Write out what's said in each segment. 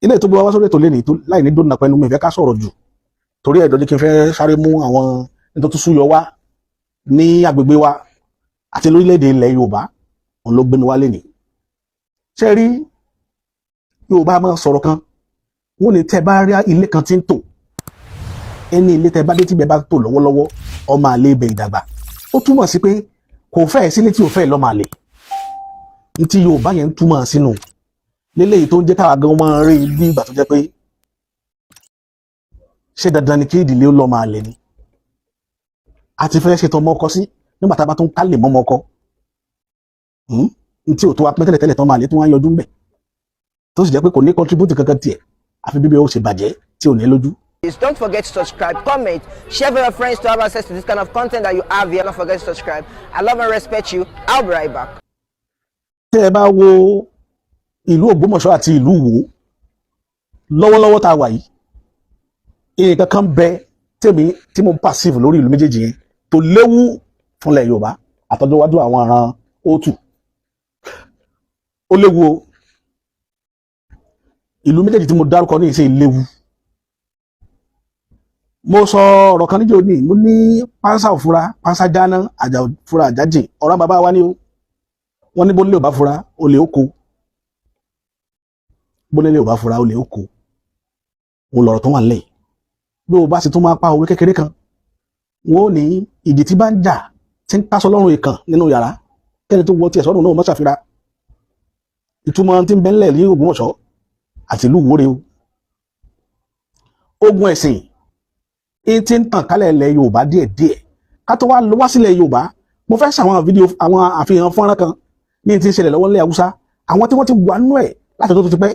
Ilé tó gbé wá sórí ètò lẹ́nìí tó láì ní dóná pẹ̀lú mi ìfẹ́ ká sọ̀rọ̀ jù torí ẹ̀dọ́ jẹ́ kí n fẹ́ sáré mú àwọn nítorí tó súyọ wá ní agbègbè wa àti lórílẹ̀‐èdè ilẹ̀ Yorùbá, òun ló gbé mi wá lẹ́nìí. Ṣé rí, Yorùbá máa sọ̀rọ̀ kan, wọ́n ní tẹ́ bá rí ilé kan tí ń tò, ẹni ilé tẹ́ bá dé tí bẹ́ẹ̀ bá tò lọ́wọ́lọ́wọ́, ọmọ àlè ibẹ̀ ìdàgbà. Ó túmọ̀ sí pé kò fẹ́ sílé tí ò fẹ́ lọ́mọ àlè. Ní tí Yorùbá yẹn ń túmọ̀ sínú léléyìí tó ń jẹ́ káwa gan máa rí bí ìgbà tó jẹ́ pé ṣé dandan ni kí ìdílé ó lọ́mọ àlè ni? A ti fẹ́ ṣètò ọmọ ọkọ sí nígbà tá a bá tún ká lè mọ́mọ ọkọ ní tí ò tó wa pín tẹ́lẹ̀tẹ́lẹ̀ tán, máa lè tún wá yọjú mbẹ̀, tó sì jẹ́ pé kò ní contribute kankan tiẹ̀, àfi bíbí ó ṣe bàjẹ́ tí ò ní lójú. Please don't forget to subscribe, comment, share with your friends to have access to this kind of content that you have here. Don't forget to subscribe. I love and respect you. I'll be right back. Tẹ́ ẹ bá wo ìlú Ògbómọ̀ṣọ́ àti ìlú Ìwó lọ́wọ́lọ́wọ́ tá a wà yìí, nǹkan kan bẹ tèmi tí mo ń perceive lórí ìlú méjèèjì yẹn tó léwu fúnlẹ̀ Yorùbá àtọ́jọ́wájú àwọn aràn òtù. Ó léwu o. Ìlú méjèèjì tí mo dárúkọ ní ìṣe léwu. Mo sọ ọ̀rọ̀ kan níjó ní, mo ní pánsá òfura pánsá jáná, àjà òfura àjájìn. Ọ̀rọ̀ bàbá wa ní o, wọ́n ní bónílé ò bá fura, olè ó kó. Bónílé ò bá fura, olè ó kó. Òun lọ̀rọ̀ tó wà nílẹ̀. Bí o bá sì tún máa pa òwe kékeré kan, wọn ò ní ìdí tí bá ń jà tí ń kásọ lọ́rùn ìkàn nínú yàrá, kẹ́ni tó wọ tiẹ̀ sọ́run náà mọ́ ṣàfihàn. Ìtumọ̀ tí ń bẹ ńlẹ̀ ní Ògbómọ̀ṣọ́ àti ìlú Ìwó rèé o. Ogun ẹ̀sìn tí ń tàn kálẹ̀ ilẹ̀ Yorùbá díẹ̀díẹ̀. Ká tó wá lọ wá sílẹ̀ Yorùbá, mo fẹ́ ṣàwọn fídíò, àwọn àfihàn fọ́nrán kan ní ti ń ṣẹlẹ̀ lọ́wọ́ nílẹ̀ Haúsá, àwọn tí wọ́n ti wà nínú ẹ̀ láti tó ti pẹ́,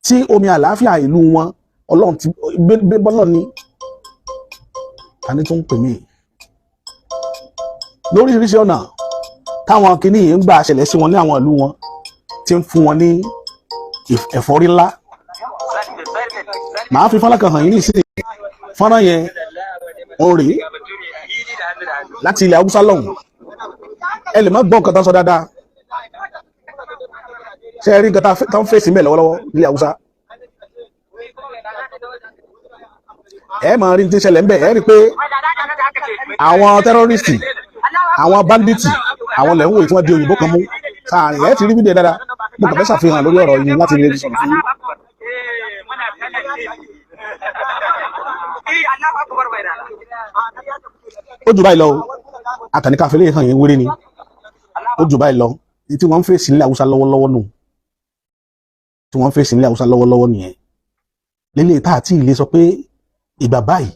tí omi àlàáfíà ìlú wọn, Ọlọ́run ti gbé bọ́lọ̀ ní tani tó ń pè mí lóríṣiríṣi ọ̀nà táwọn kinní yìí ń gbà ṣẹlẹ̀ sí wọn ní àwọn ìlú wọn, tí ń fún wọn ní ẹ̀fọ́rí ńlá. Màá fi fọ́nrán kan hàn yín nísìnyí. Fọ́nrán yẹn ó rèé láti ilẹ̀ Haúsá lọ́hùn. Ẹ lè má gbọ́ nǹkan tó ń sọ dáadáa. Ṣé ẹ rí nǹkan tá ń fèsì mẹ́ lọ́wọ́lọ́wọ́ nílẹ̀ Haúsá? Ẹ máa rí ní tí ń ṣẹlẹ̀ ńbẹ̀. Ẹ rí i pé àwọn tẹ́rọ́rìstì, àwọn báńdíìtì, àwọn lẹ̀ ń wò tí wọ́n di òyìnbó kan mú sáàrin. Ẹ ti rí fídíò dáadáa. Mo kàn fẹ́ ṣàfihàn lórí ọ̀rọ̀ yìí láti rí sọ̀rọ̀ fún yín. Ó jù báyìí lọ o. Àtàníkà fẹlẹ́ hàn yín wéré ni. Ó jù báyìí lọ. Ní tí wọ́n ń fèsì nílẹ̀ Haúsá lọ́wọ́lọ́wọ́ nù, tí wọ́n ń fèsì nílẹ̀ Haúsá lọ́wọ́lọ́wọ́ nìyẹn lélẹ̀ tá àti ilé sọ pé ìgbà báyìí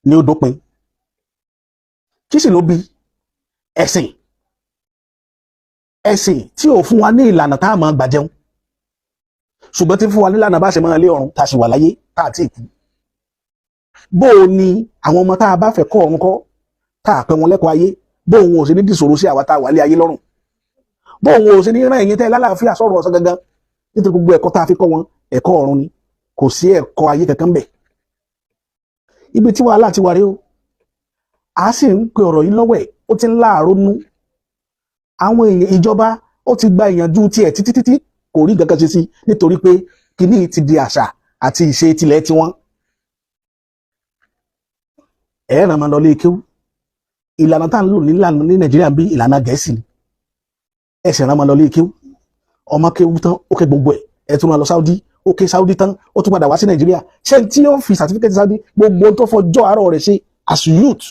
ni ó dópin. Kí sì ló bí ẹ̀sìn? Ẹ̀sìn tí ò fún wa ní ìlànà tá a máa gbà jẹun, ṣùgbọ́n tí ń fún wa nílànà bá ṣe máa lé ọ̀run tá a sì wà láyé tá a ti kú. Bó o ní àwọn ọmọ tá a bá fẹ́ kọ́ ọ̀run kọ́, tá a pẹ́ wọn lẹ́kọ̀ọ́ ayé, bó òun ò sí ní dìṣòro sí àwa tá a wà lé ayé lọ́rùn, bó òun ò sí ní rán ẹ̀yin tẹ́ lálàáfíà sọ̀rọ̀ ọ̀sán gangan, nítorí gbogbo ẹ̀kọ́ tá a fi kọ́ wọn, ẹ̀kọ́ ọ̀run ni, kò sí ẹ̀kọ́ ayé kankan bẹ̀. Ibi tí wàhálà ti wà rí o, a sì ń pe ọ̀rọ̀ yìí lọ́wọ́ ẹ̀, ó ti ń láàárọ̀ nú àwọn èèyàn. Ìjọba ó ti gba ìyànjú tiẹ̀ títí títí, kò rí nǹkan kan ṣe sí, nítorí pé kíní ti di àṣà àti ìṣe tilẹ̀ tiwọn. Ẹ̀ ràn máa lọ lé kéwú. Ìlànà tá à ń lò nílànà ní Nàìjíríà bí ìlànà Gẹ̀ẹ́sì ni. Ẹ sì ràn máa lọ lé kéwú. Ọmọ kéwú tán, ó ké gbogbo ẹ̀, ẹ̀ tún máa lọ Saudi. Ó ké Saudi tán, ó tún padà wá sí Nàìjíríà. Ṣé tí ó fi certificate Saudi, gbogbo tó fọjọ́ àárọ̀ rẹ̀ ṣe as youth,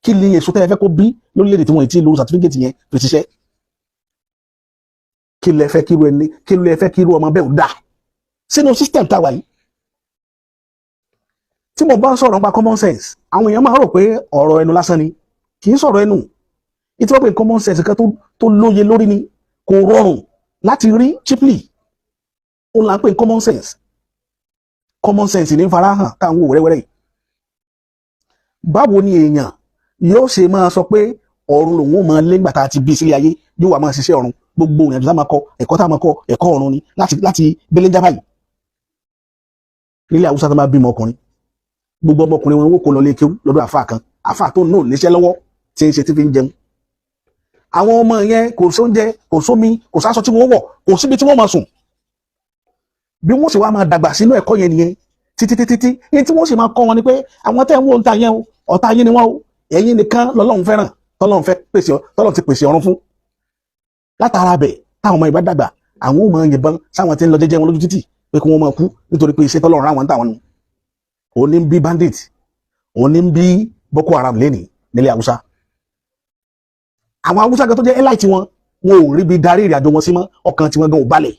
kí ni èso tẹ́ ẹ fẹ́ kó bí lórílẹ̀‐èdè tí wọ́n ti lo certificate yẹn fi ṣiṣẹ́? Kí lẹ fẹ́ kíru ẹni, kí lẹ fẹ́ kíru ọmọ bẹ́ẹ̀ ò dà sínú system tá a wà yìí? Tí mo bá ń sọ̀rọ̀ nípa common sense, àwọn èèyàn máa ń rò pé ọ̀rọ̀ ẹnu lásán ni. Kì í sọ̀rọ̀ ẹnu. Ìtí wọ́n pè common sense kan tó lóye lórí ni, kò rọrùn láti rí cheaply. Ó là ń pè common sense. Common sense ní farahàn táwọn wò wẹ́rẹ́wẹ́rẹ́ yìí. Báwo ni èèyàn yóò ṣe máa sọ pé ọ̀run lòun ó máa lé nígbà tá a ti bí sílé ayé, yóò wá máa ṣiṣẹ́ ọ̀run? Gbogbo ìrìnàjò tá a máa kọ, ẹ̀kọ́ tá a máa kọ, ẹ̀kọ́ ọ̀run ni láti belenja báyìí. Nílẹ̀ Haúsá, tó máa bímọ ọkùnrin, gbogbo ọmọkùnrin wọn wó kó lọ lé kéwú lọ́dọ̀ àfáà kan, àfáà tó náà níṣẹ́ lọ́wọ́ tí ń ṣe, tí fi ń jẹun. Àwọn ọmọ yẹn, kò sóúnjẹ, kò sómi, kò sáṣọ tí wọ́n wọ̀, kò síbi tí wọ́n máa sùn. Bí wọ́n sì wá máa dàgbà sínú ẹ̀kọ́ yẹn nìyẹn títí títí tí ní tí wọ́n sì máa kọ́ wọn ni pé àwọn tẹ́ ń wò ń ta yẹn o, ọ̀tá yín ni wọ́n o. Ẹ̀yin nìkan lọ́lọ́run fẹ́ràn, tọ́lọ́run fẹ́ pèsè, tọ́lọ́run ti pèsè ọ̀run fún. Látara bẹ̀, táwọn ọmọ ìbá dàgbà, àwọn ò máa yìnbọn sáwọn tí ń lọ jẹ́jẹ́ wọn lójú títì pé kí wọ́n máa kú, nítorí pé iṣẹ́ tọ́lọ́run ráwọn táwọn nu. Òun ní ń bí bandit, òun ní ń bí Boko Haram lẹ́nìí nílẹ̀ Haúsá. Àwọn Haúsá gan tó jẹ́ elite wọn, wọn ò ríbi darí ìrìn àjò wọn sí mọ́. Ọkàn tiwọn gan ò balẹ̀.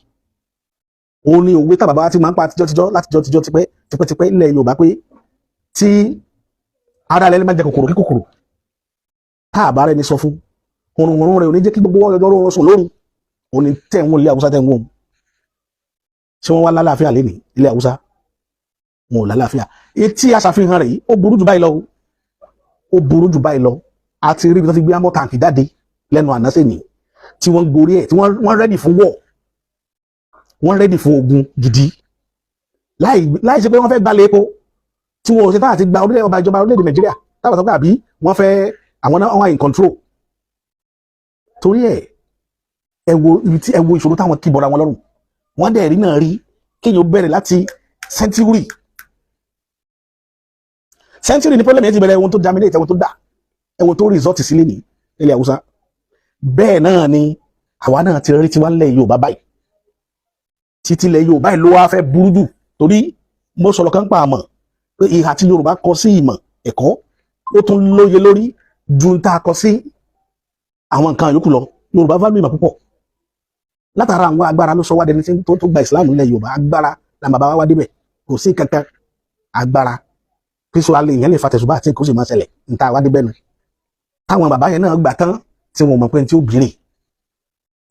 Òun ni òwe tá bàbá ti máa ń pa tijọ́tijọ́, látijọ́ tijọ́, tipẹ́ tipẹ́tipẹ́ ilẹ̀ Yorùbá pé tí ara rẹ̀ máa jẹ kòkòrò kí kòkòrò, tá a bá rẹ̀ ní sọ fún hurunhurun rẹ̀ ò ní jẹ́ kí gbogbo ọjọ́ rọrùn sùn lóru. Òun ni tẹ̀ ń wọ́n ilé Haúsá, tẹ̀ ń wọ́n. Ṣé wọ́n wá lálàáfíà lẹ́nìí ilé Haúsá? Wọn ò lálàáfíà. Etí aṣàfihàn rẹ̀ yìí, ó burú jù báyìí lọ, ó burú jù báyìí lọ. A ti rí ibi tó ti gbé armoured tank jáde lẹ́nu àná sẹ́ni tí wọ́n gorí ẹ̀, tí wọ́n ready fún war, wọ́n ready fún ogun gidi, láì ṣe pé wọ́n fẹ́ gbalẹ̀ epo tí wọ́n ò ṣe táwọn àti gba orílẹ̀ ọba ìjọba orílẹ̀-èdè Nàìjíríà, táwọn sọ pé àbí wọ́n fẹ́ àwọn náà wọ́n in control. Torí ẹ̀, ẹ wo ibi tí, ẹ wo ìṣòro táwọn kì bọ̀ra wọn lọ́rùn. Wọ́n dẹ̀ rí náà rí kéèyàn bẹ̀rẹ̀ láti century century ní problem yẹn ti bẹ̀rẹ̀, ohun tó germinate, ẹ̀wọ̀n tó dà, ẹ̀wọ̀n tó result sílé ní ilẹ̀ Haúsá. Bẹ́ẹ̀ náà ni àwa náà ti rí tiwa nílẹ̀ Yorùbá báyìí. Títí ilẹ̀ Yorùbá yìí ló wá fẹ́ burú jù, torí mo sọ̀rọ̀ kan pa àmọ̀ pé ìhà tí Yorùbá kọ sí ìmọ̀ ẹ̀kọ́, ó tún lóye lórí ju ń tá a kọ sí àwọn nǹkan yòókù lọ. Yorùbá value ìmọ̀ púpọ̀. Látara àwọn agbára ló sọ wá dẹni tó gba ìsìláàmù nílẹ̀ Yorùbá. Agbára la bàbá wa wá débẹ̀, kò sí kankan agbára kristu alẹ́ ìyẹn lè fa tẹ̀sùbá àti kò sì máa ṣẹlẹ̀ níta wá débẹ̀ nù. Táwọn bàbá yẹn náà gbà tán tí wọn mọ̀ pé tí ó bìrì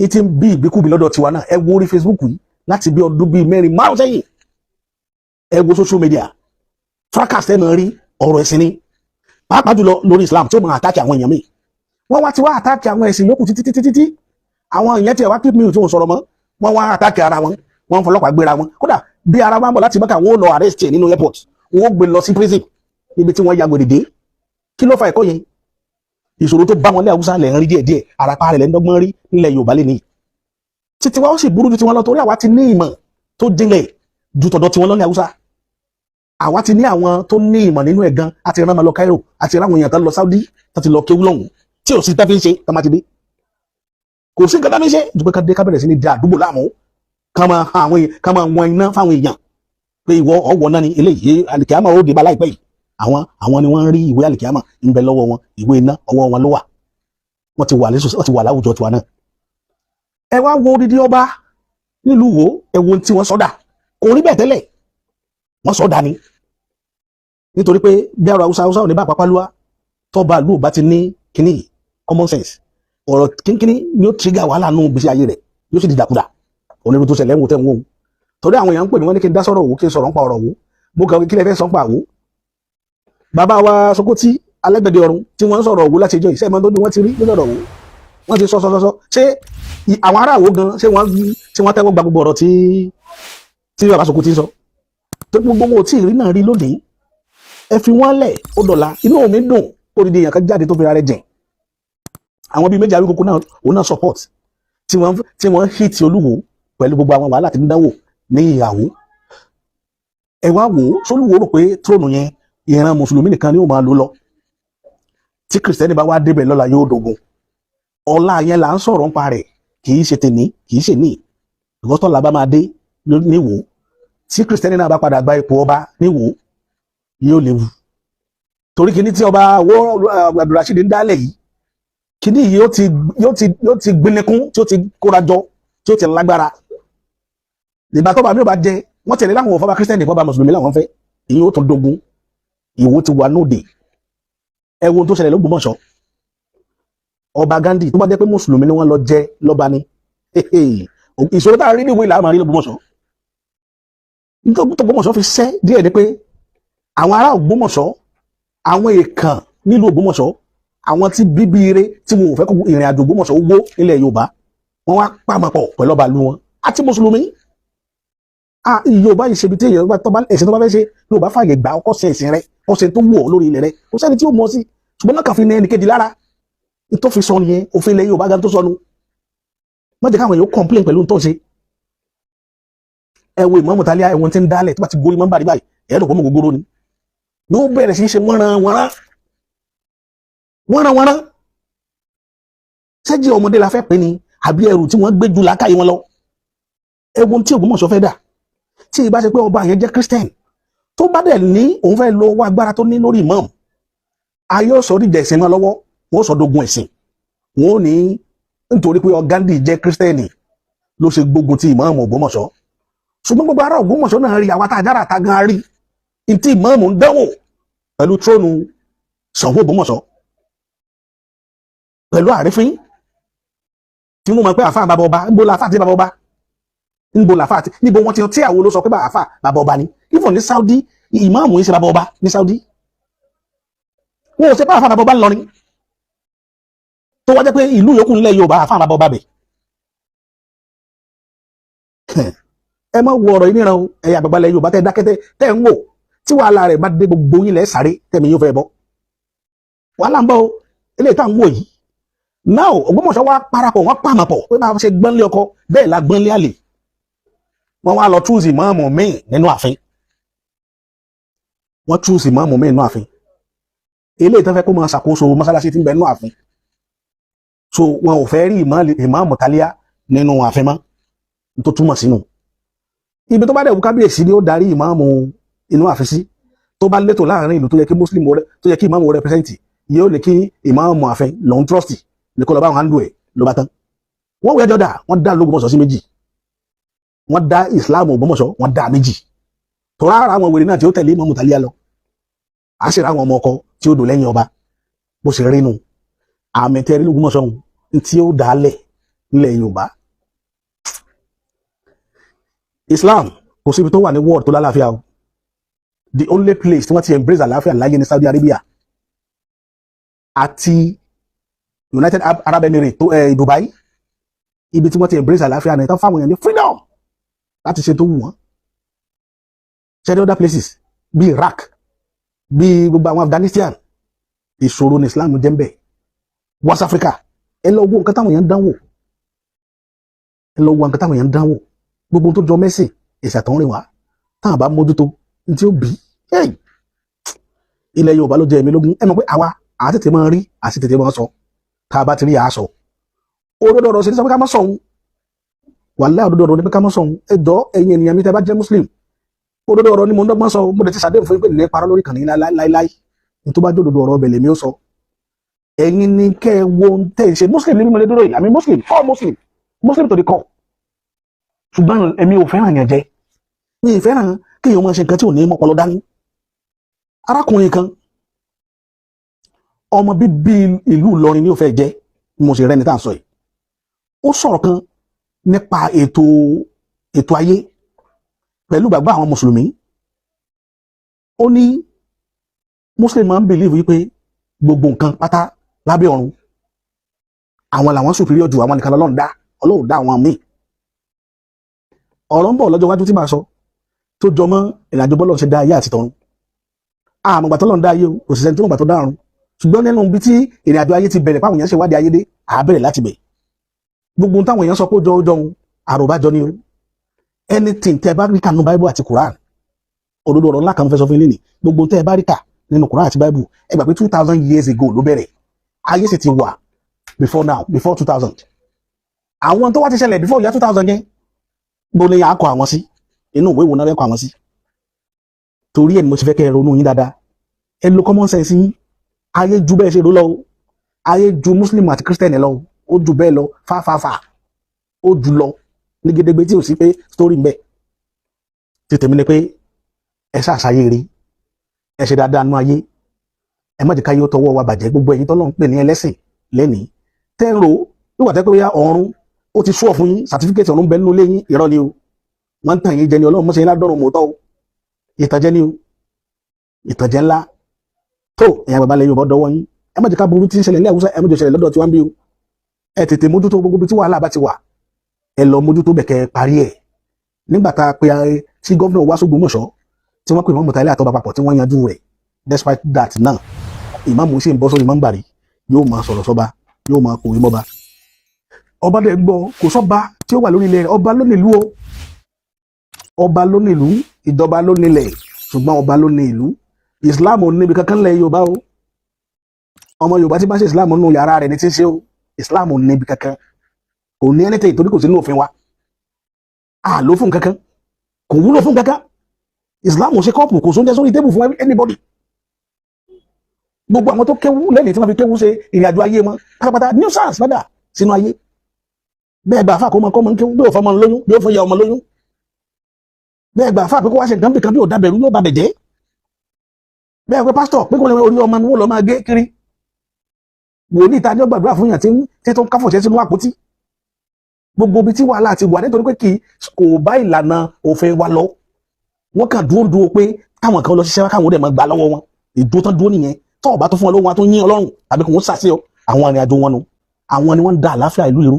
ìtì ń bí ìbíkúbi lọ́dọ̀ tiwa náà. Ẹ wo orí Facebook yìí láti bí ọdún bíi 4, 5 sẹ́yìn. Ẹ wo social media fracas, ẹ máa rí ọ̀rọ̀ ẹ̀sìn ni, pàápàá jùlọ lórí Islam, tí ó máa attack àwọn èèyàn míì. Wọ́n wá ti wá attack àwọn ẹ̀sìn yòókù títí títí títí. Àwọn èèyàn tiẹ̀ wá keep mute, tí wọ́n sọ̀rọ̀ mọ́. Wọ́n wá attack ara wọn, wọ́n fọlọ́pàá gbéra wọn. Kódà bí ara wọn bọ̀ láti Mẹ́kà, wọ́n ó lọ arrest ẹ̀ nínú airport, wọ́n ó gbé lọ sí prison níbi tí wọ́n ya gbèrè dé. Kí ló fa ẹ̀kọ́ yẹn? Ìṣòro tó bá wọn lé Haúsá lẹ̀ ń rí díẹ̀díẹ̀, àràpá rẹ̀ lẹ́ ń dọ́gbọ́n rí nílẹ̀ Yorùbá lè ní. Títí wa ó sì burú ju tiwọn lọ, torí àwa ti ní ìmọ̀ tó jinlẹ̀ ju tọ̀dọ̀ tiwọn lọ ní Haúsá. Àwa ti ní àwọn tó ní ìmọ̀ nínú ẹ̀ gan, àti rán wọn lọ Cairo, àti rán àwọn èèyàn tó lọ Saudi, tó ti lọ kéwú lọ́hùn, tí ò sí tá fi ń ṣe. Tó máa ti dé, kò sí nǹkan tá fi ń ṣe ju pé ká dé, ká bẹ̀rẹ̀ sí ní da àdúgbò láàmú, ká máa han àwọn èèyàn, ká máa wọn iná fáwọn èèyàn pé ìwọ ọwọ́ náà ni eléyìí, àlìkíyàmá ó dé bá láìpẹ́ yìí. Àwọn ni wọ́n ń rí ìwé àlìkíyàmá ń bẹ lọ́wọ́ wọn, ìwé iná ọwọ́ wọn ló wà. Wọ́n ti wà lẹ́sọ̀, wọ́n ti wà láwùjọ tiwa náà. Ẹ wá wo odidi ọba nílùú wo, ẹ wo ohun tí wọ́n sọ́dà. Kò rí bẹ́ẹ̀ tẹ́lẹ̀, wọ́n sọ́dà ni, nítorí pé bí ara Haúsá, Haúsá ò ní bá àpapálúwá tọ́ba ìlú ò bá ti ní kíní common sense, ọ̀rọ̀ kínkínní ni ó trigger wàhálà nù gbèsè ayé rẹ̀, yóò sì dìdàkudà. Onírú tó ṣẹlẹ̀ ń wò tẹ́ ń wò ó, torí àwọn èèyàn ń pè mí, wọ́n ní kí n dá sọ̀rọ̀ òwò, kí n sọ̀rọ̀ ń pa ọ̀rọ̀ òwò. Mo kàn kí lè fẹ́ sọ ń pa àwò. Bàbá wa Sokoti alẹ́gbẹ̀dẹ ọ̀run tí wọ́n ń sọ̀rọ̀ òwò láti ẹjọ́ ìṣẹ́ ìmọ̀ tó ní wọ́n ti rí lórí ọ̀rọ̀ òwò. Wọ́n ti sọ sọ sọ sọ. Ṣé àwọn ará àwò gan, ṣé wọ́n tẹ́wọ́ gba gbogbo ọ̀rọ̀ tí bàbá Sokoti sọ? Tó gbogbo wọn ò tí ì rí náà rí lónìí. Ẹ fi wọ́n lẹ̀, ó dọ̀la. Inú mi dùn, odidi èèyàn kan jáde tó fi ra rẹ̀ jìn. Àwọn bíi méjì Awíkókó náà, òun náà support tí wọ́n hit Olúwo pẹ̀lú gbogbo àwọn wàhálà tí ń dánwò ní ìyàwó. Ẹ wá wò ó, sólúwo rò pé throne yẹn, ìran mùsùlùmí nìkan ni ó máa lò lọ? Tí kìrìsìtẹ́nì bá wá débẹ̀ lọ́la, yóò dogun. Ọlá yẹn là ń sọ̀rọ̀ nípa rẹ̀, kì í ṣe tèmi, kì í ṣe ní ìgọ́tọ̀lá bá máa dé níwò. Tí kìrìsìtẹ́nì náà bá padà gba ipò ọba níwò, yóò léwu, torí kìíní tí ọba wo Abdulrasheed ń dálẹ̀ yìí, kìíní yìí yóò ti gbinnikún, tí ó ti kóra jọ, tí ó ti lágbára. Ìgbà tó bá mi ò bá jẹ, wọ́n tẹ̀lé láwọn òfò bá kírísítẹ́nì, fọba mùsùlùmí làwọn fẹ́, ìyẹn ó tún dogun. Ìwò ti wà nóde. Ẹ wo ohun tó ṣẹlẹ̀ l'Ógbómọ̀ṣọ́. Ọba Gandhi, tó bá jẹ́ pé mùsùlùmí ni wọ́n lọ jẹ lọ́ba ni, ìṣòro tá a rí ní ìwé ìlà àmà rí l'Ógbómọ̀ṣọ́. Nítorí Ògbómọ̀ṣọ́ fi ṣẹ́ díẹ̀ ni pé àwọn ará Ògbómọ̀ṣọ́, àwọn èèkàn nílùú Ògbómọ̀ṣọ́, àwọn tí bíbí ire tí wọn ò fẹ́ kó ìrìn àjò Ògbómọ̀ṣọ́ wó nílẹ̀ Yorùbá, wọ́n wá pàmò pọ̀ pẹ̀lú ọba ìlú wọn àti mùsùlùmí. Ah, Yorùbá yìí ṣe ibi tí èèyàn bá tọ́ bá ẹ̀sìn tó bá fẹ́ ṣe, Yorùbá fààyè gbà ọkọ̀ ṣe ẹ̀sìn rẹ, kọ́ ṣe tó wù ọ́ lórí ilẹ̀ rẹ, kò sẹ́ni tí ó mọ̀ sí. Ṣùgbọ́n náà kàn fi ní ẹnì kejì lára tó fi sọ nìyẹn. Òfin ilẹ̀ Yorùbá gan tó sọnù, má jẹ́ káwọn èèyàn complain pẹ̀lú tó ń ṣe. Ẹ wo ìmáàmù Tálíà, ẹ̀wọ̀n tí ń dálẹ̀ tó bá ti gorí mọ́ńbà rí báyìí, ẹ̀rọ pọ̀ mọ́ gbogbo ni yóò bẹ̀rẹ̀ sí í ṣe wọ́nran wọ́nran wọ́nran wọ́nran. Sẹ́jì ọmọdé la fẹ́ pè ní àbí ẹrù tí wọ́n gbé ju làákàyè wọn lọ? Ẹ̀wọ̀n tí Ògbómọ̀ṣọ́ fẹ́ dà, tí ìbá ṣe pé ọba yẹn jẹ́ Christian, tó bá dẹ̀ ní òun fẹ́ lo owó agbára tó ní lórí imam, ayé ó sọ díjà ẹ̀sìn mọ́ lọ́wọ́, wọ́n sọ dogun ẹ̀sìn. Wọ́n ò ní nítorí pé Gandhi jẹ́ Christian ló ṣe gbógun ti ìmáàmù Ògbómọ̀ṣọ́. Ṣùgbọ́n gbogbo ará Ògbómọ̀ṣọ́ náà rí, àwa tá a jára ta gan rí ntí ìmáàmù ń dánwò pẹ̀lú tróònù Ṣàngó Ògbómọ̀ṣọ́, pẹ̀lú àrífín tí wọ́n mọ̀ pé àfáà bàbá ọba. Ńbo la àfáà tí bàbá ọba? Ńbo la àfáà tí? Níbo wọ́n ti tí àwọn ló sọ pé àfáà bàbá ọba ni? Even ní Saudi, ìmáàmù yìí ṣe bàbá ọba ní Saudi. Wọn ò ṣe pé àfáà bàbá ọba ńlọrin, tó wá jẹ́ pé ìlú yòókù ńlẹ̀ Yorùbá, àfáà bàbá ọba bẹ̀. Ẹ má wo ọ̀rọ̀ yìí níran o. Ẹ̀yà àgbàgbà ilẹ̀ Yorùbá tẹ́ dákẹ́, tẹ́ ń wò, tí wàhálà rẹ̀ bá dé, gbogbo yín lẹ̀ sáré tẹ̀mí yóò fẹ́ bọ́. Wàhálà ń bọ̀ o. Eléyìí tá à ń wò yìí now, Ògbómọ̀ṣọ́ wá parapọ̀, wọ́n pàmò pọ̀ pé bá a ṣe gbọ́nlé ọkọ bẹ́ẹ̀ la gbọ́nlé àlè. Wọ́n wá lọ choose ìmáàmù míì nínú ààfin. Wọ́n choose ìmáàmù míì nínú ààfin, eléyìí tó fẹ́ kó máa ṣàkóso mọ́sálásí tí ń bẹ nínú ààfin. So wọn ò fẹ́ rí ìmáàmù Tálíà nínú ààfin mọ́, tó túmọ̀ sínú ibi tó bá dẹ̀ wù kábíyèsí ni ó darí ìmáàmù inú ààfin sí. Tó bá létò láàrin ìlú tó yẹ kí muslim tó yẹ kí ìmáàmù represent, yóò lè kí ìmáàmù ààfin lòun trust ní kó lọ bá wọn handle ẹ̀, ló bá tán. Wọ́n wọ ẹjọ́ dà, wọ́n dá l'Ógbómọ̀ṣọ́ sí méjì. Wọ́n dá Islam Ògbómọ̀ṣọ́, wọ́n dá méjì. Tó rárá, àwọn wèrè náà tí ó tẹ̀lé ìmáàmù Tálíà lọ, á sì rá àwọn ọmọ ọkọ tí ó dò lẹ́yìn ọba. Bó ṣe rí nu àmì tẹ́rí l'Ógbómọ̀ṣọ́ ọ̀hún tí ó dálẹ̀ nílẹ̀ Yorùbá. Islam, kò síbi tó wà ní world tó lálàáfíà o. The only place tí wọ́n ti embrace àlàáfíà láyé ní Saudi Arabia àti United Arab Emirates tó Dubai, ibi tí wọ́n ti embrace àlàáfíà ní tán, fáwọn èèyàn ní freedom láti ṣe tó wù wọ́n. Ṣe other places bíi Iraq, bíi gbogbo àwọn Afghanistan, ìṣòro ní Islam jẹ́ ń bẹ̀. West Africa, ẹ lọ wo nǹkan táwọn èèyàn ń dánwò. Ẹ lọ wo nǹkan táwọn èèyàn ń dánwò, gbogbo tó jọ mẹ́sìn èsì àtọ̀húnrìn wá táwọn bá mójútó ní tí ó bí. Ilẹ̀ Yorùbá ló jẹ èmi lógún. Ẹ mọ̀ pé àwa àá tètè máa rí, àti tètè máa sọ. Tá a bá ti rí, àá sọ òdodo ọ̀rọ̀. Sí ní sọ pé ká má sọ òun, wàláhì, òdodo ọ̀rọ̀ ní pé ká má sọ òun. Ẹ jọ, ẹ̀yin ènìyàn mi, tẹ́ bá jẹ́ muslim, òdodo ọ̀rọ̀ ni mo ń dọ́gbọ́n sọ. Mo lè ti ṣàdéhùn fún yín pé ní parọ́ lórí kàní láíláí. Ní tó bá jẹ́ òdodo ọ̀rọ̀ ọbẹ̀ lèmi ó sọ. Ẹ̀yin ni kẹ́ ẹ wo tẹ́ ẹ ṣe. Muslim ní mímọ́ lé dúró yìí. Àmì muslim, all muslim, muslim to the core. Ṣùgbọ́n èmi ò fẹ́ràn yẹn jẹ́. Mi ì fẹ́ràn kéèyàn máa ṣe nǹkan tí ò ní mọ́pọlọ dání. Arákùnrin kan, ọmọ bíbí ìlú Ìlọrin ní ó fẹ́ jẹ́, mo sì rẹ́ni tá à ń sọ yìí. Ó sọ̀rọ̀ kan nípa ètò ayé pẹ̀lú gbàgbọ́ àwọn mùsùlùmí. Ó ní muslim máa ń believe wípé gbogbo nǹkan pátá lábẹ́ ọ̀run, àwọn làwọn superior jù, àwọn nìkan lọ́lọ́run dá, Ọlọ́run dá àwọn míì. Ọ̀rọ̀ ń bọ̀ lọ́jọ́ iwájú tí màá sọ tó jọ mọ́ ìrìnàjò bọ́lọ̀ ṣe dá ayé àti tọ̀run. Àmọ̀gbà tọ́lọ́run dá ayé o, kò sì sẹ́ni tó mọ̀gbà tó dá ọ̀run. Ṣùgbọ́n nínú ibi tí ìrìnàjò ayé ti bẹ̀rẹ̀, páwọn èèyàn ṣe wádìí ayé dé, àá bẹ̀rẹ̀ láti bẹ̀. Gbogbo táwọn èèyàn sọ pé ó jọ ó jọun, àròbájọ ni o. Anything tẹ́ ẹ bá rí kà nínú Bible àti Quran, òdodo ọ̀rọ̀ ńlá kan fẹ́ sọ fún yín lénìí. Gbogbo tẹ́ ẹ bá rí kà nínú Quran àti Bible, ẹ gbà pé 2,000 years ago ló bẹ̀rẹ̀. Ayé sì ti wà before now, before 2000. Àwọn tó wá ti ṣẹlẹ̀ before year 2000 yẹn, bó ní àkọ àwọn sí? Inú ìwé wo náà fẹ́ kọ àwọn sí? Torí ẹ̀ ni mo ti fẹ́ kẹ́ ẹ ronú yín dáadáa. Ẹ lo common sense yín. Ayé ju bẹ́ẹ̀ ṣe rò lọ o. Ayé ju muslim àti christian lọ o. Ó ju bẹ́ẹ̀ lọ fáfáfá, ó jù lọ ní gedegbe tí ò sí pé story ń bẹ. Ti tèmi ni pé ẹ ṣàṣàyè rí, ẹ ṣe dáadáa nú ayé, ẹ má jẹ́ ká yóò tọwọ́ wa bàjẹ́. Gbogbo ẹ̀yin tọ́lọ́ ń pè ní ẹlẹ́sìn lẹ́nìí, tẹ́ ń ro nígbà tẹ́ pé bóyá ọ̀run ó ti sùọ̀ fún yín, certificate ọ̀run bẹ nínú ilé yín, irọ́ ni o. Wọ́n ń tàn yín jẹ ni. Ọlọ́run mọ́sẹ̀ yín ládọ́rùn mọ́tọ́ o. Ìtànjẹ ni o, ìtànjẹ ńlá tó. Ẹ̀yin bàbá lẹ́yìn Yorùbá, dọwọ́ yín. Ẹ má jẹ́ ká burú tí ń ṣẹlẹ̀ ní Haúsá, ẹ má jẹ́ ṣẹlẹ̀ lọ́dọ̀ tí wọ́n ń bí o. Ẹ tètè mójútó gbogbo ibi tí wàhálà bá ti wà. Ẹ lọ mójútó bẹ̀kẹ́ parí ẹ̀. Nígbà tá a pe tí governor wá s'Ógbómọ̀ṣọ́, tí wọ́n pè mọ́ mọ̀tàlẹ́ àtọ́ba papọ̀, tí wọ́n yanjú rẹ̀, despite that náà, ìmáàmù sì ń bọ́ sórí mọ́ńbàrí, yóò máa sọ̀rọ̀ sọ́ba, yóò máa kòwé mọ́ba. Ọba dẹ̀ gbọ́, kò sọ́ba tí ó wà lórí ilẹ̀ rẹ̀, ọba ló nílùú o. Ọba ló ní ìlú, ìjọba ló nílẹ̀, ṣùgbọ́n ọba ló ní ìlú. Islam ò níbi kankan lẹ̀ Yorùbá o. Ọmọ Yorùbá tí bá ṣe Islam, nínú yàrá rẹ̀ ní tí ń ṣe o. Islam ò níbi kankan, kò ní anything, torí kò sínú òfin wa. A ló fún kankan, kò wúlò fún kankan. Islam ò ṣe kọ́ọ̀pù, kò sóúnjẹ sórí table fún anybody. Gbogbo àwọn tó kéwú lẹ́yìn tí wọ́n fi kéwú ṣe ìrìn àjò ayé wọn pátápátá, nuisance lọ́dà sínú ayé. Bẹ́ẹ̀ gbà fà kó mọ kọ́ mọ kéwú, bí ò fọmọ lóyún, bí ó fọ ya ọmọ lóyún. Bẹ́ẹ̀ gbà fà pé kó wá ṣe nǹkan bí kan, bí ò dábẹ̀rú, yóò bàbẹ̀ jẹ́. Bẹ́ẹ̀ pé pásítọ̀ pé kó lè orí ọmọ ni wọ́n lọ máa gé kiri. Wòlíì ta ni ó gbàdúrà fún yàn tí tó ń káfọ̀ṣẹ́ sínú àpótí? Gbogbo ibi tí wàhálà ti wà, nítorí pé kì kò bá ìlànà òfin wa lọ. Wọ́n kàn dúró dúró pé káwọn kan lọ ṣiṣẹ́ wá, káwọn ó dẹ̀ máa gbà lọ́wọ́ wọn. Ìdúró tán dúró nìyẹn. Tó ọba tó fún wọn lówó, wọn tó yín Ọlọ́run tàbí kò ń sàṣẹ ọ. Àwọn arìnrìn àjò wọn nu, àwọn ni wọ́n ń da àlàáfíà ìlú irú.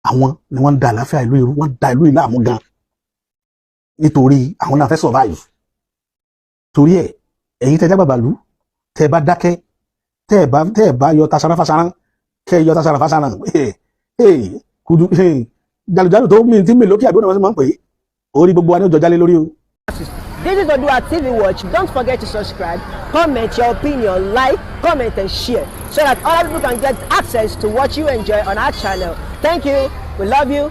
Àwọn ni wọ́n ń da àlàáfíà ìlú irú. Wọ́n da ìlú ìlú àmú gan, nítorí àwọn náà fẹ́ survive. Torí ẹ̀, ẹ̀yin tẹ́ jágbàbàlú, tẹ́ bá dákẹ́, tẹ́ bá yọ tasara fasara, kẹ́ yọ tasara fasara, kudu jalujalu tó mi ti mi lókè àbí ọ̀nà wọn máa ń pè é, orí gbogbo wa ní ọjọ́ jálé lórí o. This is Odua TV Watch. Don't forget to subscribe, comment your opinion, like, comment, and share so that other people can get access to what you enjoy on our channel. Thank you. We love you.